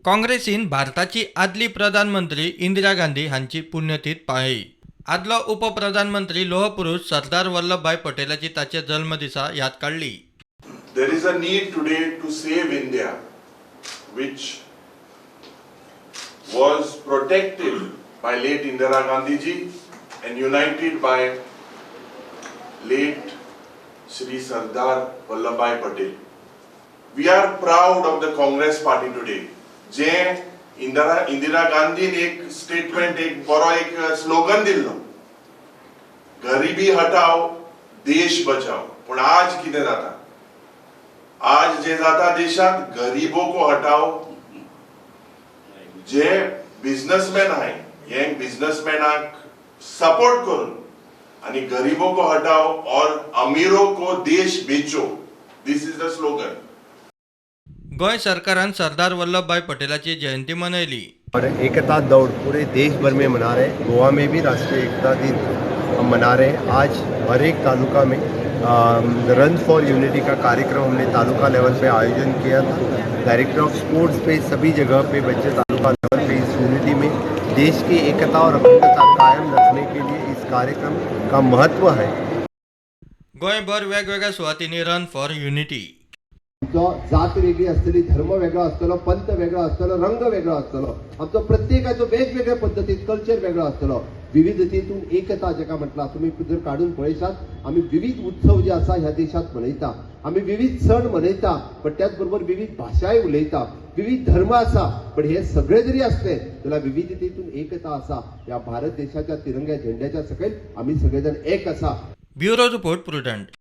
काँग्रेसीन भारताची आदली प्रधानमंत्री इंदिरा गांधी हांची पुण्यतीथ पाळ्ळी. आदलो उपप्रधानमंत्री लोहपुरुष सरदार वल्लभभाई पटेलाची ताच्या जल्मदिसा याद काडली. There is a need today to save India, which was protected by late Indira Gandhi ji and united by late Shri Sardar Vallabhbhai Patel. We are proud of the Congress party today. जे इंदिरा गांधीन एक statement, एक बरो एक slogan दिल्लो, "गरिबी हटाओ, देश बचाओ." पूण आज कितें जाता? आज जे जाता देशात, गरीबों को हटाओ, जे बिझनेसमॅन आहे हे बिझनेसमॅनाक सपोर्ट करून आणि गरीबों को हटाओ और अमीरों को देश बेचो, this is the slogan. Goa सरकारान सरदार वल्लभभाई पटेलाची जयंती मनयली. और एकता दौड़ पूरे देश भर में मना रहे हैं. गोवा में भी राष्ट्रीय एकता दिन हम मना रहे हैं. आज हर एक तालुका में रन फॉर यूनिटी का कार्यक्रम हमने तालुका लेवल पे आयोजन किया था. डायरेक्टर ऑफ स्पोर्ट्स पे सभी जगह पे बच्चे तालुका लेवल पे इस यूनिटी में देश की एकता और अखंडता कायम रखने के लिए इस कार्यक्रम का महत्व है. गोंयभर वेगवेगळ्या सुवातींनी रन फॉर युनिटी. आमचो जात वेगळी आसतली, धर्म वेगळो आसतलो, पंथ वेगळो आसतलो, रंग वेगळो आसतलो, आमचो प्रत्येकाचो वेगवेगळ्या पद्दतीन कल्चर वेगळो आसतलो. विविधतेतून एकता जेका म्हटलां, तुमी जर काडून पळयशात, आमी विविध उत्सव जे आसा ह्या देशात मनयता, आमी विविध सण मनयता, पण त्याच बरोबर विविध भाशाय उलयता, विविध धर्म आसा. पण हे सगळे जरी असले जाल्यार विविधतेतून एकता आसा. ह्या भारत देशाच्या तिरंग्या झेंड्याच्या सकयल आमी सगळे जाण एक आसा. Bureau report, prudent.